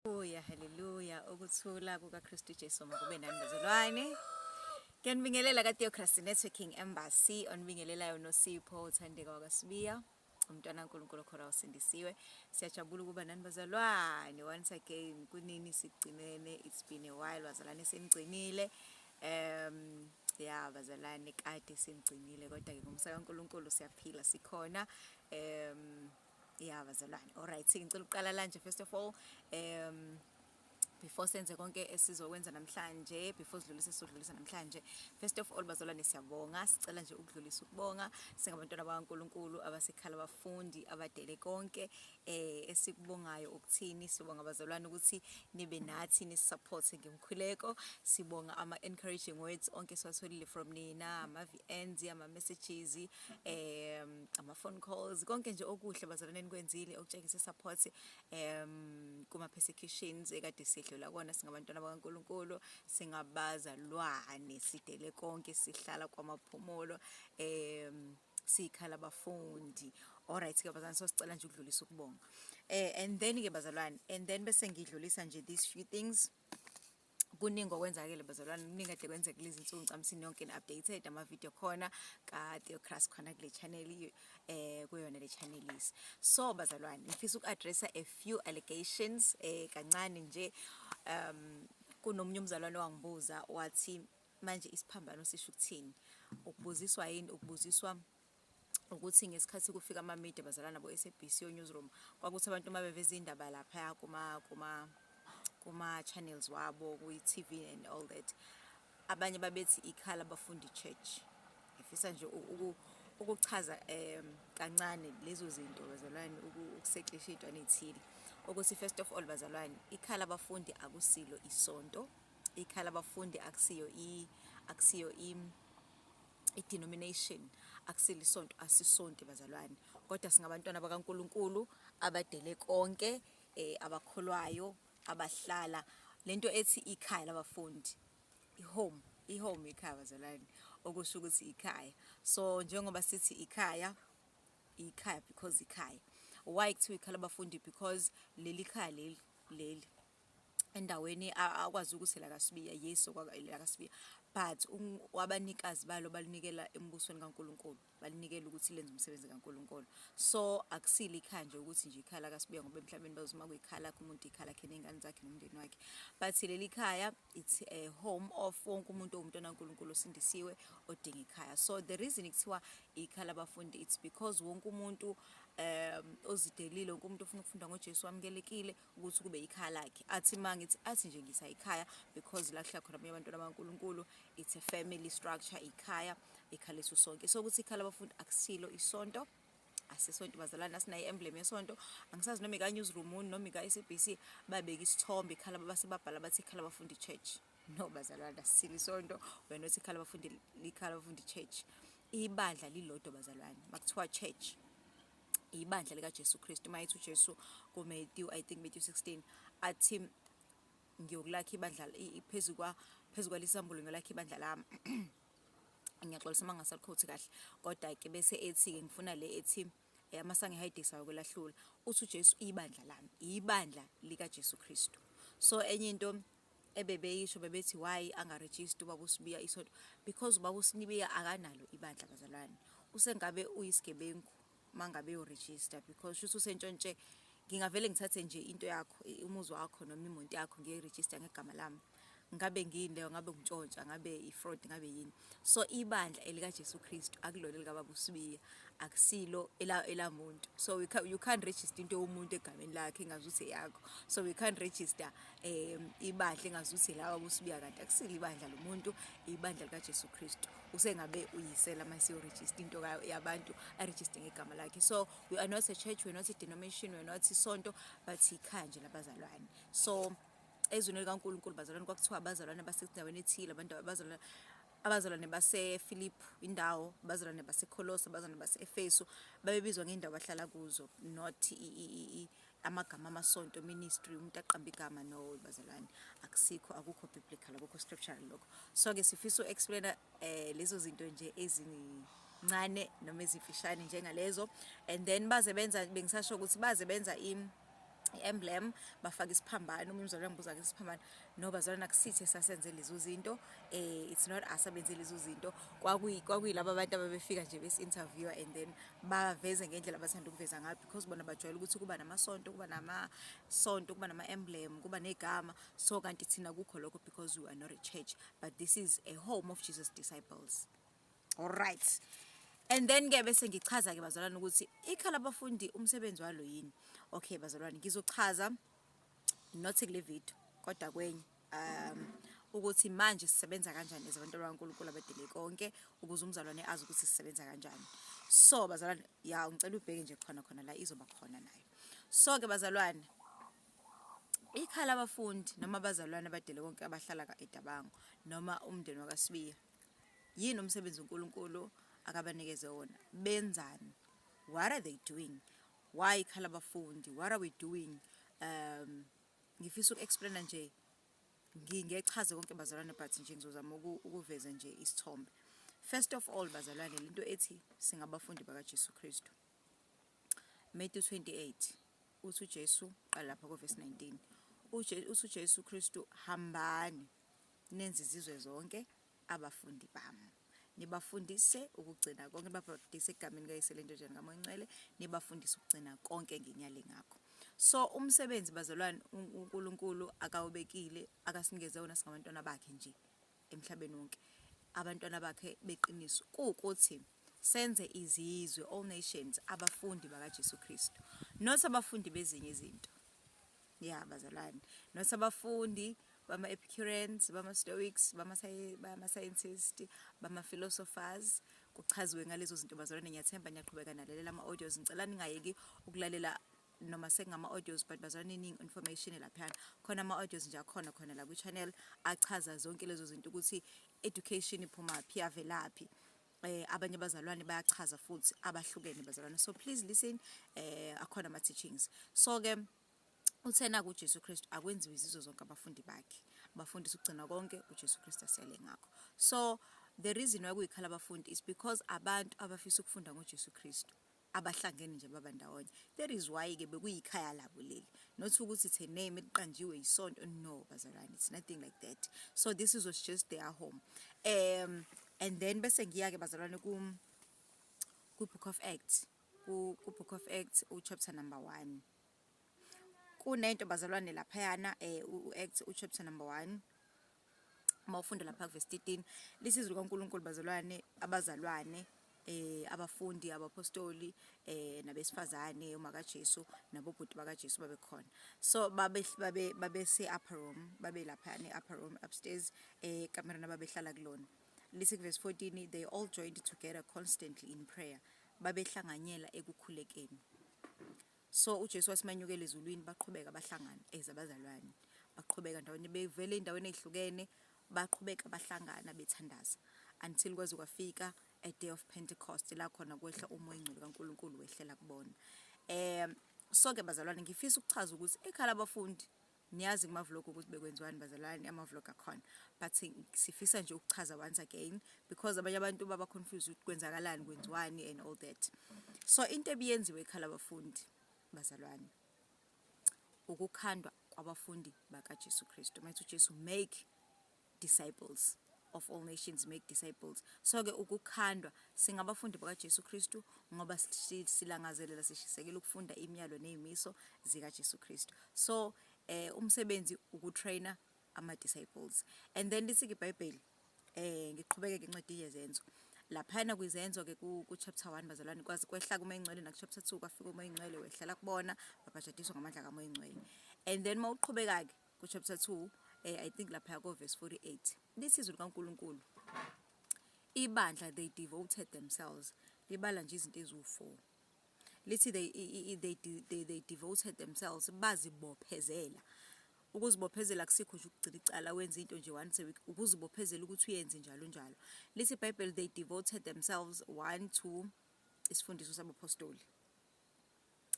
Haleluya, haleluya. Ukuthula kukaKristu Jesu makube nani bazalwane. Ngiyanibingelela ka-Theocracy Networking Embassy, onibingelelayo noSipho uThandeka wakaSibiya, umntwana kaNkulunkulu okholwa usindisiwe. Siyajabula ukuba nani bazalwane. Once again, kunini sigcinene, it's been a while bazalwane senigcinile. Ya bazalwane kade senigcinile kodwa ke ngomusa kaNkulunkulu siyaphila sikhona. Ya bazalwane. Alright, ngicela ukuqala la nje first of all before senze konke esizokwenza namhlanje, before sidlulise sizodlulisa namhlanje. First of all bazalwane, siyabonga, sicela nje ukudlulisa ukubonga singabantwana bakaNkulunkulu abasekhala abafundi abadele konke esikubongayo ukuthini. Sibonga bazalwane ukuthi nibe nathi nisupport ngemkhuleko. Sibonga ama encouraging words onke siwatholile from nina, ama VNs, ama messages, ama phone calls, konke nje okuhle bazalwane nikwenzile okutshengisa support kuma persecutions ekade sidlula kona singabantwana bakaNkulunkulu, singabazalwane sidele konke, sihlala kwamaphumulo, sikhala abafundi. Alright ke bazalwane, so sicela nje ukudlulisa ukubonga and then ke bazalwane, and then bese ngidlulisa nje these few things. Kuningi okwenzakele bazalwane, kuningi kade kwenzeka kulezi nsuku. Ngicamsini yonke ni-updated, ama-video khona ka-Theocracy khona kule channel, kuyona le channel is. So bazalwane, ngifisa uku-addressa a few allegations kancane nje. Kunomunye umzalwane wangibuza wathi, manje isiphambano sisho ukuthini? Ukubuziswa yini? Ukubuziswa ukuthi ngesikhathi kufika ama-media bazalwane, abo-SABC, o-newsroom, kwakuthi abantu uma beveza indaba laphaya kuma-channels wabo, kwi-TV and all that, abanye babethi ikhala abafundi church. Ngifisa nje ukuchaza kancane lezo zinto bazalwane, ukuseklisha iy'ntwana ey'thile, ukuthi first of all bazalwane, ikhala abafundi akusilo isonto, ikhala abafundi akusiyo i-denomination, akusilo isonto, asisonti bazalwane, kodwa singabantwana bakaNkulunkulu abadele konke, abakholwayo, abahlala lento ethi ikhaya labafundi, i-home, i-home ikhaya bazalwane, okusho ukuthi ikhaya. So njengoba sithi ikhaya, ikhaya because ikhaya, why kuthiwa ikhaya labafundi? Because leli khaya leli endaweni akwazi ukuthi la kaSibiya, yes, la kaSibiya, but abanikazi balo balinikela embusweni kaNkulunkulu, balinikela ukuthi lenze umsebenzi kaNkulunkulu. So akusile ikhaya nje ukuthi nje ikhaya lakaSibiya, ngoba emhlabeni bazothi uma kuyikhaya lakhe umuntu, ikhaya lakhe ney'ngane zakhe nomndeni wakhe, but leli khaya, it's a home of wonke umuntu owumntwana kaNkulunkulu osindisiwe odinga ikhaya. So the reason kuthiwa ikhaya labafundi, it's because wonke umuntu ozidelile, wonke umuntu ofuna ukufunda ngoJesu wamukelekile ukuthi kube ikhaya lakhe. Athi ma ngithi, athi nje ngisa ikhaya because la kuhlala khona abanye abantwana bakaNkulunkulu, it's a family structure, ikhaya, ikhaya lethu sonke. So ukuthi ikhaya labafundi akusilo isonto, asisonto bazalwane, asinayo i-emblem yesonto. Angisazi noma ika-newsroom noma ika-SABC babeka isithombe ikhala, base babhala bathi ikhala abafundi church. No bazalwane, asisilo isonto. Wena othi ikhala abafundi, ikhala abafundi church, ibandla lilodwa bazalwane. Makuthiwa church, ibandla likaJesu Kristu. Mayethi uJesu kuMatthew, I think Matthew 16, athi ngiyokulakha ibandla phezu kwalisambulo, ngiyolakha ibandla lami. Ngiyaxolisa uma ngingasalikhowuthi kahle, kodwa ke bese ethi-ke ngifuna le ethi amasango eHayidesi awakulahlula. Uthi uJesu ibandla lami, ibandla likaJesu Kristu. So enye into ebebeyisho, bebethi why angarejista ubaba uSibiya isonto? Because ubaba uSibiya akanalo ibandla bazalwane. Usengabe uyisigebengu mangabe uyorejista, because shuthi usentshontshe. Ngingavele ngithathe nje into yakho, umuzi wakho noma imoto yakho, ngiyirejista ngegama lami, ngabe ngiyini leyo? Ngabe ngitshontsha, ngabe i-fraud, ngabe yini? So ibandla elikaJesu Kristu, akulona elikababa uSibiya, akusilo elamuntu. So you can't register into yomuntu egameni lakhe engazuthi eyakho. So we can't register ibandla engazuthi la baba uSibiya, kanti akusilo ibandla lomuntu, ibandla likaJesu Kristu. Usengabe uyisela mase uregister into yabantu, aregister ngegama lakhe. So we are not a church, we are not a denomination, we are not isonto, but ikhaya nje labazalwane. So ezwini likaNkulunkulu bazalwane, kwakuthiwa abazalwane basendaweni ethile, abantu abazalwane, abazalwane baseFiliphu indawo, abazalwane baseKholosa, abazalwane base-Efesu, babebizwa ngey'ndawo abahlala kuzo, not amagama amasonto, ministry, umuntu aqamba igama. No bazalwane, akusikho, akukho biblical, akukho scriptural lokho. So ke sifisa u-explaina lezo zinto nje ezincane noma ezimfishane njengalezo. And then baze benza, bengisasho ukuthi baze benza I-emblem, bafaka isiphambano. Omunye umzalwane ngibuza ke isiphambano. No bazalwane, akusithi esasenze lezo zinto, it's not us abenze lezo zinto. Kwakuyilaba abantu ababefika nje besi-interviewer and then baveze ngendlela abathanda ukuveza ngayo, because bona bajwayele ukuthi kuba namasonto, kuba nama-emblem, kuba negama. So kanti thina kukho lokho because we are not a church, but this is a home of Jesus disciples. Alright, and then ke bese ngichaza ke bazalwane ukuthi ikhaya labafundi umsebenzi walo yini. Okay bazalwane, ngizochaza not kule video kodwa kwenye ukuthi manje sisebenza kanjani as abantwana bakaNkulunkulu abadele konke, ukuze umzalwane azi ukuthi sisebenza kanjani. So bazalwane, ya, ngicela ubheke nje khona khona la, izoba khona nayo. So ke bazalwane, ikhaya labafundi noma abazalwane abadele konke abahlala ka-eDabango noma umndeni wakaSibiya, yini umsebenzi uNkulunkulu akabanikeze wona? Benzani? What are they doing? Why ikhaya labafundi? What are we doing? Ngifisa uku-explaina nje, ngingechaze konke bazalwane, but nje ngizozama ukuveza nje isithombe. First of all bazalwane, lento ethi singabafundi bakaJesu Kristu, Matthew 28 uthi uJesu, qala lapha ku-verse 19, uthi uJesu Kristu, "Hambani nenze izizwe zonke abafundi bami, nibafundise ukugcina konke, nibabhaptise egameni kaYise, leNdodana, kaMoya Ongcwele, nibafundise ukugcina konke nginyale ngakho." So umsebenzi bazalwane uNkulunkulu akawubekile, akasinikeze wona singabantwana bakhe nje emhlabeni wonke, abantwana bakhe beqiniso, kuwukuthi senze izizwe, all nations, abafundi bakaJesu Kristu, not abafundi bezinye izinto. Ya bazalwane, not abafundi bama-Epicureans, bama-Stoics, bama-scientist, bama-philosophers. Kuchaziwe ngalezo zinto bazalwane. Ngiyathemba niyaqhubeka nalalela ama-audios. Ngicela ningayeki ukulalela noma sekungama-audios, but bazalwane, iningi information laphayana khona. Ama-audios nje akhona khona la kwi-channel achaza zonke lezo zinto, ukuthi education iphumaphi, yavelaphi. Abanye abazalwane bayachaza futhi abahlukene bazalwane, so please listen, akhona ama-teachings. So ke uthena kuJesu Kristu akwenziwe izizwe zonke abafundi bakhe, bafundisa ukugcina konke uJesu Kristu asiyale ngakho. So the reason why kuyikhaya labafundi is because abantu abafisa ukufunda ngoJesu Kristu abahlangene nje baba ndawonye. That is why ke bekuyikhaya labo leli, not ukuthi it's a name eliqanjiwe isonto. No bazalwane, it's nothing like that. So this is was just their home. And then bese ngiya ke bazalwane ku Book of Acts, ku Book of Acts u chapter number 1. Kunento bazalwane laphayana, u-Acts u-chapter number 1, uma ufunda lapha ku-verse 13, lisizwe likaNkulunkulu bazalwane, abazalwane, abafundi, abapostoli, nabesifazane, uma kaJesu nabobhuti bakaJesu babekhona. So babe babese upper room, babe lapha ne upper room upstairs, kamerana babehlala kulona. Lithi verse 14, "They all joined together constantly in prayer." Babehlanganyela ekukhulekeni. So uJesu wasimanyukela ezulwini, baqhubeka bahlangana as abazalwane, baqhubeka ndawonye bevele endaweni ezihlukene, baqhubeka bahlangana bethandaza until kwaze kwafika a day of Pentecost, la khona kwehla uMoya oNgcwele kaNkulunkulu, wehlela kubona. So ke bazalwane, ngifisa ukuchaza ukuthi ekhaya labafundi, niyazi kuma-vlog ukuthi bekwenziwani bazalwane, ama-vlog akhona, but sifisa nje ukuchaza once again because abanye abantu baba confused ukuthi kwenzakalani, kwenziwani and all that. So into ebiyenziwe ekhaya labafundi bazalwane, ukukhandwa kwabafundi bakaJesu Kristu. Mayithi uJesu, "Make disciples of all nations, make disciples." So ke ukukhandwa, singabafundi bakaJesu Kristu ngoba silangazelela, sishisekela ukufunda imiyalo nezimiso zikaJesu Kristu. So umsebenzi ukutraina ama disciples. And then lithi iBhayibheli, ngiqhubeke ke incwadi yeZenzo laphana, kwiZenzo ke ku chapter 1 bazalwane, kwazi kwehla kuMoya Ingcwele, na chapter 2 kwafika uMoya Ingcwele, wehlela kubona, babhajadiswa ngamandla kaMoya Ingcwele. And then mawuqhubeka ke ku chapter 2, I think lapha ko verse 48, lithi izwi likaNkulunkulu, ibandla, they devoted themselves. Libala nje izinto eziwu4. Lithi they devoted themselves, bazibophezela. Ukuzibophezela kusikho nje ukugcina icala, wenza into nje once a week, ukuzibophezela ukuthi uyenze njalo njalo. Lithi iBhayibheli, they devoted themselves, one, to isifundiso sabapostoli.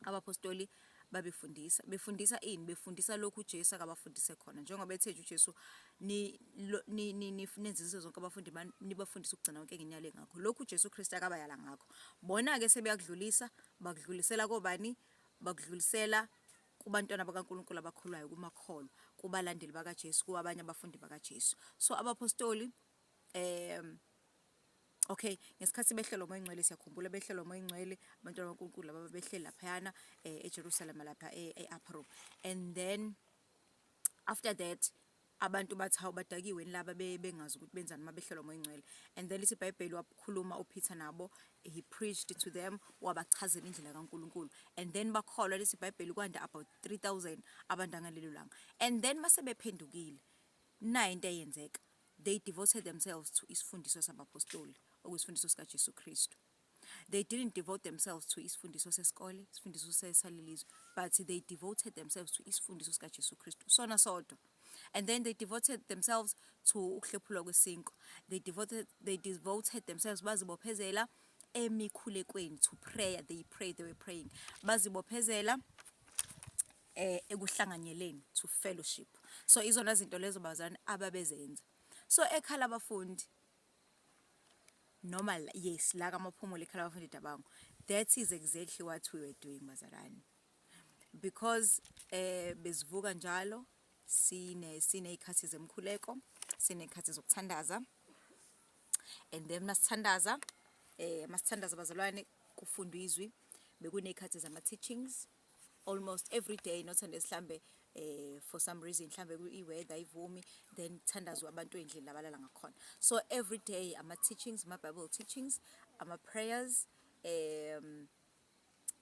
Abapostoli babefundisa, befundisa ini? Befundisa lokhu uJesu akabafundise khona, njengoba ethe nje uJesu, ni ni nenze izizwe zonke abafundi, nibafundise ukugcina konke enginiyale ngakho. Lokhu uJesu Kristu akabayala ngakho, bona ke sebeyakudlulisa, bakudlulisela kobani? Bakudlulisela Kubantwana bakaNkulunkulu abakholwayo, kumakholwa, kubalandeli bakaJesu, kuwabanye abafundi bakaJesu. So abapostoli, okay, ngesikhathi behlelwa uMoya oNgcwele, siyakhumbula behlelwa uMoya oNgcwele, abantwana bakaNkulunkulu laba behleli laphayana eJerusalem, lapha e-upper room, and then after that abantu bathi, "Hawu, badakiwe laba," bengazi ukuthi benzani uma behlelwa uMoya oNgcwele. And then lithi iBhayibheli wakhuluma uPeter nabo, he preached to them, wabachazela indlela kaNkulunkulu, and then bakholwa. Lithi iBhayibheli kwanda about 3000 abantu ngalelo langa. And then mase bephendukile, nayi into eyenzeka: they devoted themselves to isifundiso sabapostoli, okuyisifundiso sikaJesu Kristu. They didn't devote themselves to isifundiso sesikole, isifundiso salelizwe, but they devoted themselves to isifundiso sikaJesu Kristu sona sodwa. And then they devoted themselves to ukuhlephulwa kwesinkwa. They devoted themselves, bazibophezela emikhulekweni, to prayer. They prayed, they were praying. Bazibophezela ekuhlanganyeleni, to fellowship. So izona zinto lezo, bazalwane, ababezenza. So ekhaya labafundi, noma yes, la kaMaphumulo, ekhaya labafundi Dabango, that is exactly what we were doing, bazalwane, because besivuka njalo, siney'khathi zemkhuleko, siney'khathi zokuthandaza. And then masithandaza, bazalwane, kufundwa izwi. Bekuney'khathi zama-teachings almost every day, not unless mhlambe for some reason mhlambe i-weather ayivumi, then kuthandazwe abantu ey'ndlini labalala ngakhona. So every day ama-teachings, ama-Bible teachings, ama-prayers,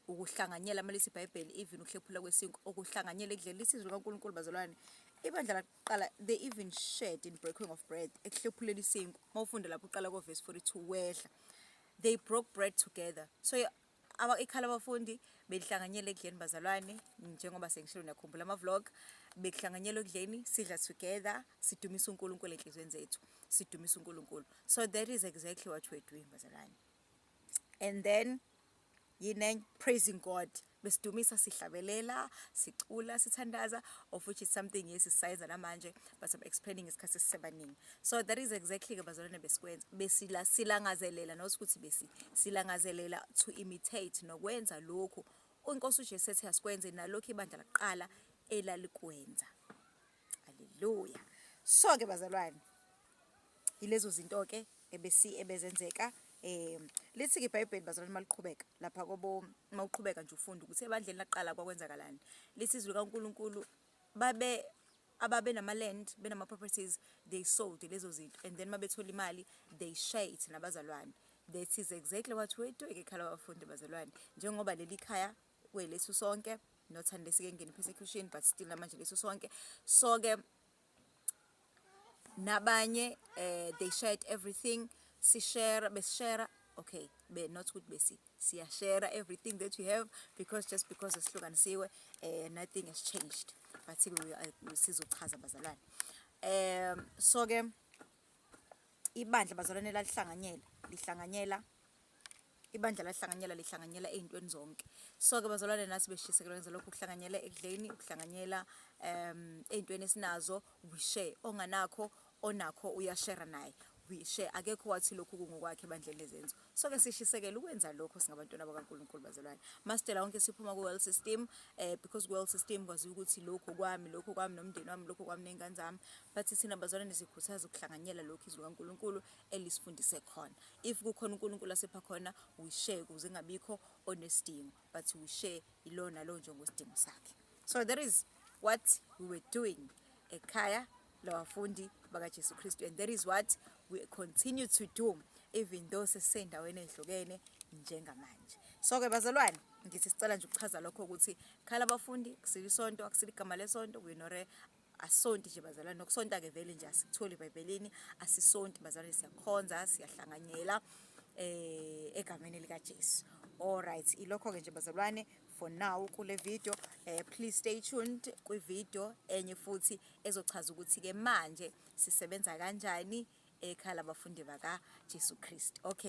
ukuhlanganyela. Malisi iBhayibheli, even ukuhlephula kwesinkwa, ukuhlanganyela ekudleni. Lithi izwi likaNkulunkulu, bazalwane, ibandla laqala, they even shared in breaking of bread, ekuhlephuleni isinkwa. Mawufunda lapho uqala ko-verse 42 wehla, they broke bread together. So ikhaya labafundi belihlanganyela ekudleni, bazalwane. Njengoba sengishilo, niyakhumbula ama-vlog, bekuhlanganyela ekudleni, sidla together, sidumisa uNkulunkulu enhliziyweni zethu, sidumisa uNkulunkulu. So that is exactly what we're doing, bazalwane. And then yini? Praising God. Besidumisa, sihlabelela, sicula, sithandaza, of which is something, yes, sisayenza namanje, but I'm explaining isikhathi sisebaningi. So that is exactly ke, bazalwane, besikwenza. Besila silangazelela, not ukuthi besi silangazelela to imitate nokwenza lokhu iNkosi uJesu ethi asikwenze, nalokhu ibandla laqala elalikwenza. Haleluya! So ke, bazalwane, ilezo zinto ke ebesi ebezenzeka. Lithi ke iBhayibheli, bazalwane, maliqhubeka lapha kobo, mawuqhubeka nje ufunda ukuthi ebandleni laqala kwakwenzakalani, lithi izwi likaNkulunkulu babe ababe nama land, benama properties, they sold lezo zinto, and then mabethola imali, they share it nabazalwane. That is exactly what we're doing ekhaya labafundi, bazalwane, njengoba leli khaya kwelethu sonke, not unless ke ngene persecution, but still namanje leso sonke. So ke nabanye they shared everything. Si-share, besishare, okay, be not ukuthi besi siya-share everything that we have, because just because sihlukanisiwe, nothing has changed, but sizochaza, bazalwane. So ke ibandla, bazalwane, lalihlanganyela, lihlanganyela. Ibandla lahlanganyela, lihlanganyela ey'ntweni zonke. So ke, bazalwane, nathi beshisekela kwenza lokho, ukuhlanganyela ekudleni, ukuhlanganyela ey'ntweni esinazo. We share. Onganakho, onakho uyashare naye, we share. Akekho wathi lokhu kungokwakhe ebandleni leZenzo. So ke sishisekela ukwenza lokho singabantwana bakaNkulunkulu, bazalwane. Masitela wonke siphuma ku-world system, because ku-world system kwaziwa ukuthi lokhu kwami, lokhu kwami nomndeni wami, lokhu kwami ney'ngane zami, but thina, bazalwane, sikhuthaza ukuhlanganyela lokhu izwi likaNkulunkulu elisifundise khona. If kukhona uNkulunkulu asipha khona, we share ukuze kungabikho onesidingo, but we share ilo nalo njengosidingo sakhe. So that is what we were doing ekhaya labafundi bakaJesu Kristu, and that is what we continue to do even though sesisendaweni ey'hlukene njengamanje. So-ke, bazalwane, ngithi sicela nje ukuchaza lokho ukuthi khaya labafundi akusilo isonto, akusilo igama lesonto. We not, asisonti nje, bazalwane. Nokusonta-ke vele nje asikutholi eBhayibhelini. Asisonti, bazalwane, siyakhonza, siyahlanganyela egameni likaJesu. Alright, ilokho-ke nje, bazalwane, for now kule video. Please stay tuned kwi-video enye futhi ezochaza ukuthi-ke manje sisebenza kanjani ekhaya labafundi bakaJesu Kristu. Okay.